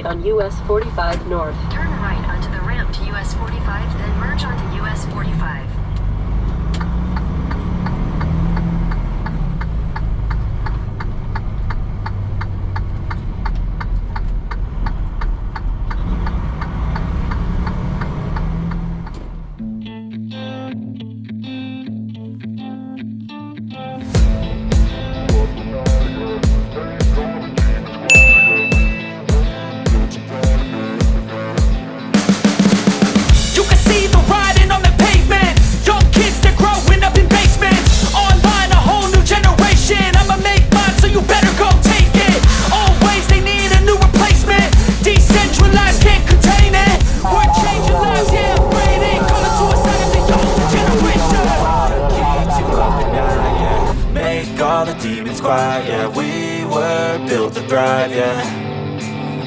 right on US 45 North. Turn right onto the ramp to US 45, then merge onto US 45. You can see the writing on the pavement. Young kids, they're growing up in basements. Online, a whole new generation. I'ma make mine, so you better go take it. Always, they need a new replacement. Decentralized, can't contain it. We're changing lives, yeah, upgrade it. Call it suicide if the older generation. Keeps you up at night, yeah. Make all the demons quiet, yeah. We were built to thrive, yeah.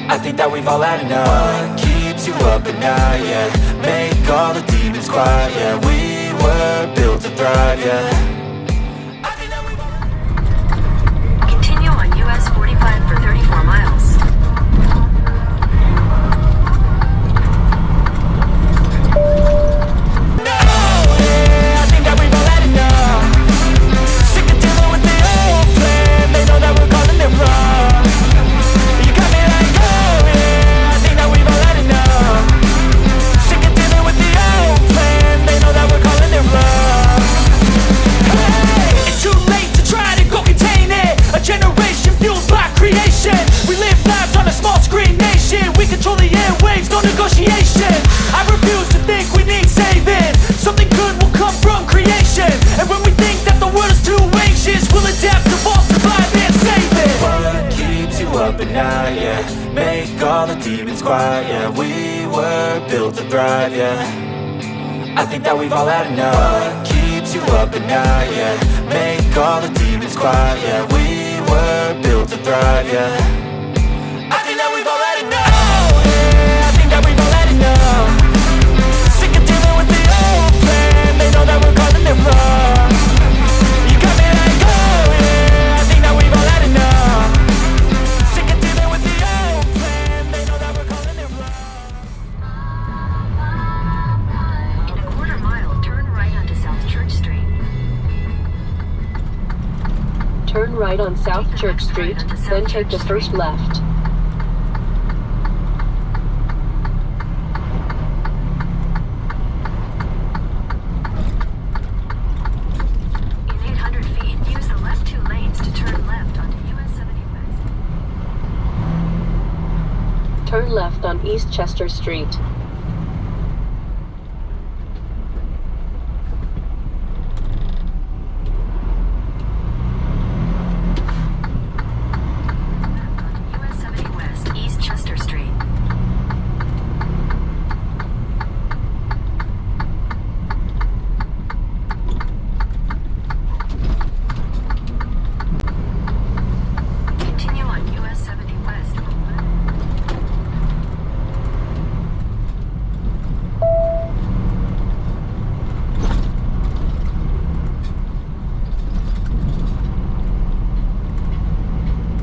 I think that we've all had enough. What keeps you up at night, yeah? Make all the demons quiet, yeah. We were built to thrive, yeah. I think that we've all Continue on US 45 for 34 miles. Yeah, I think that we've all had enough. Sick of dealing with the old plan. They know that we're calling it wrong. You got me like, oh yeah, I think that we've all had enough. Sick of dealing with the old plan. They know that we're calling it wrong. Hey, it's too late to try to go contain it. A generation fueled by creation. We live lives on a small screen nation. We control the airwaves, no negotiation. I refuse to think we need saving. Something good will come from creation. And when we think that the world is too anxious, we'll adapt, evolve, survive, and save it. What keeps you up at night, yeah? Make all the demons quiet, yeah. We were built to thrive, yeah. I think that we've all had enough. What keeps you up at night, yeah? Make all the demons quiet, yeah. We were built to thrive, yeah. I think that we've all had enough. Yeah, I think that we've all had enough. Sick of dealing with the old plan. They know that we're calling it wrong. You got me like, oh yeah, I think that we've all had enough. Sick of dealing with the old plan. They know that we're calling it wrong. In a quarter mile, turn right onto South Church Street. Turn right on South Take the Church next right Street, onto South then take Church the first Street. left. In 800 feet, use the left two lanes to turn left onto US 70 West. Turn left on East Chester Street. Left onto US 70 West, East Chester Street. Continue on US 70 West for one.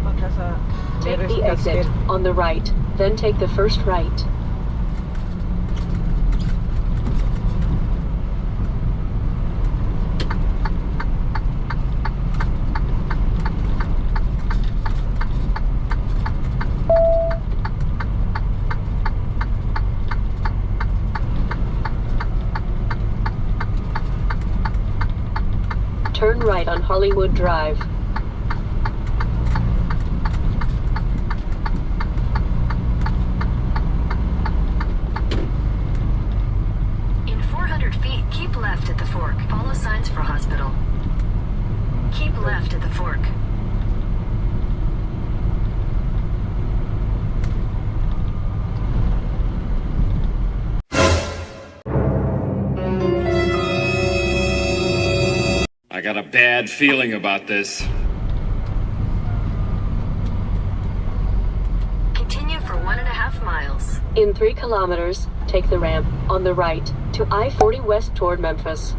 Pagka sa Take nearest the exit casket. on the right, then take the first right. Turn right on Hollywood Drive. In 400 feet, keep left at the fork. Follow signs for hospital. Keep left at the fork. I got a bad feeling about this. Continue for 1.5 miles. In 3 kilometers, take the ramp on the right to I 40 West toward Memphis.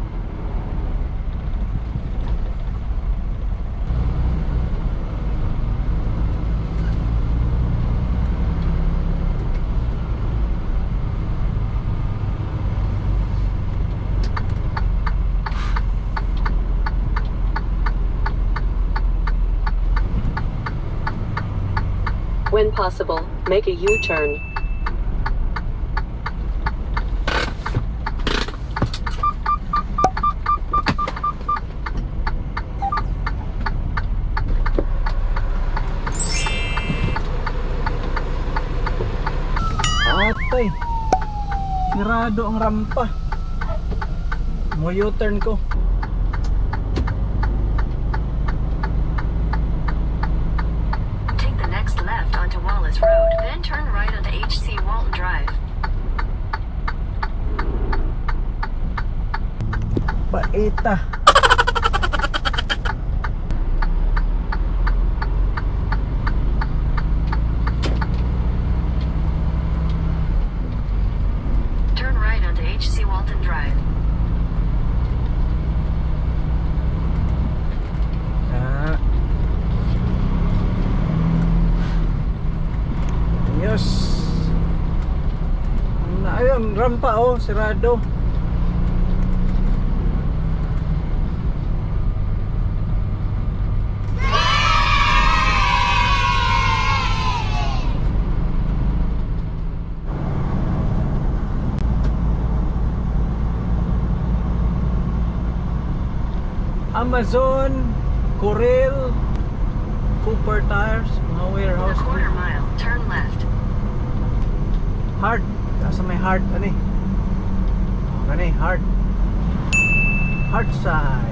possible. Make a U-turn. Atay. Sirado ang rampa. Mo U-turn ko. Take the next left onto Wallace Road, then turn right onto HC Walton Drive. Paita. Turn right onto HC Walton Drive. Ah. Ayos. Ayun, rampa oh, sirado. Amazon, Corel, Cooper Tires, mga In a warehouse. quarter mile, turn left. Hard. Nasa may hard ano eh. Oh, gani, hard. Hard side.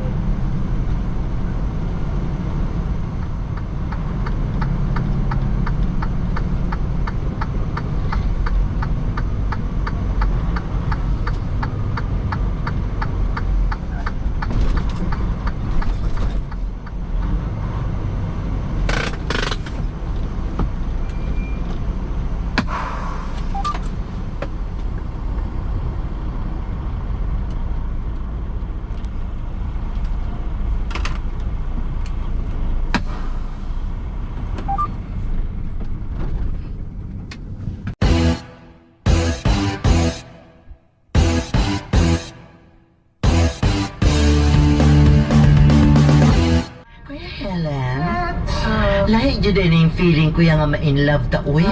Kuya Helen, lahi jud din yung feeling kuya nga ma-in love ta uy.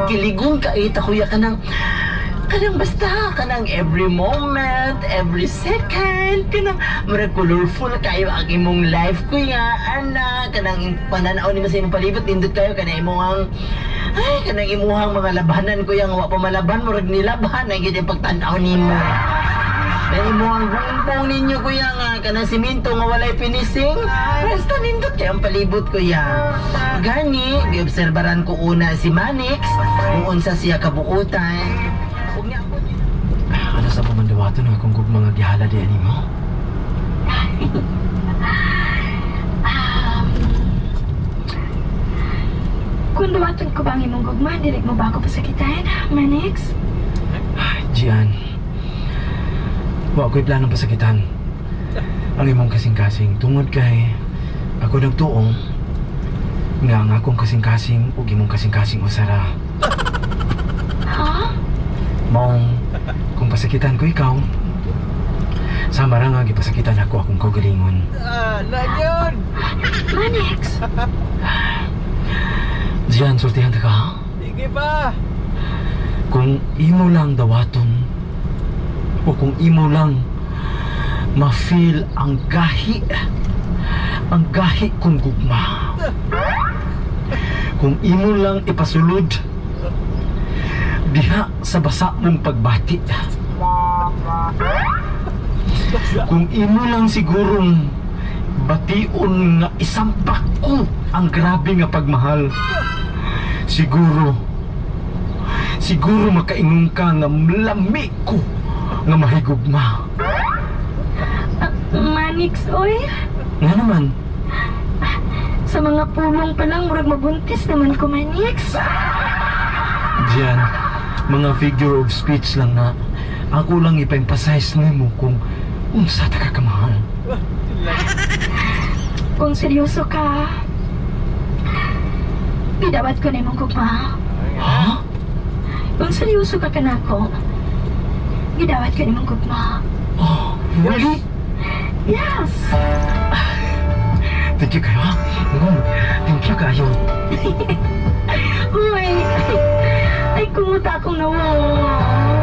Kiligon ka ita kuya kanang kanang basta kanang every moment, every second, kanang murag colorful kayo ang imong life kuya, ana, kanang pananaw nimo sa imong palibot nindot kayo kanang imong ang ay kanang imuhang mga labanan kuya nga wa pa malaban murag nilabhan ang gid ang pagtan-aw nimo. Dahil mo ang bumbong ninyo kuya nga kanang simento nga walay pinising. Basta nindot kay ang palibot kuya. Gani, giobserbaran ko una si Manix kung unsa siya kabuutan. Ug niya ako Ano sa pamandawaton nga kung gugma nga gihala di ani mo? Kung duwaton ko ba ang imong gugma, dili mo ba ako pasakitan, Manix? Ay, Gian. Wa ko'y planong pasakitan. Ang imong kasing-kasing tungod kay ako nagtuong nga ang akong kasing-kasing ug imong kasing-kasing usara. Ha? Maong kung pasakitan ko ikaw, sama ra nga gipasakitan ako akong kaugalingon. Ah, nagyon! Manix! Gian, sultihan ta ka. Ha? Sige pa! Kung imo lang dawaton o kung imo lang ma-feel ang gahi kong gugma. Kung imo lang ipasulod diha sa basa mong pagbati. Kung imo lang sigurong bation nga isampak ko ang grabe nga pagmahal. Siguro Siguro makaingon ka nga lami ko nga mahigugma. Manix, oy! Nga naman, Sa mga pulong pa lang, murag mabuntis naman ko, Manix. Diyan, mga figure of speech lang na ako lang ipa-emphasize nimo kung unsa ta ka kamahal. Kung seryoso ka, bidawat ko na imong gugma. Ha? Kung seryoso ka kanako, gidawat ko na imong gugma. Oh, really? Yes! Thank you kayo, ha? Thank you kayo. Uy! Ay, kumuta akong nawong.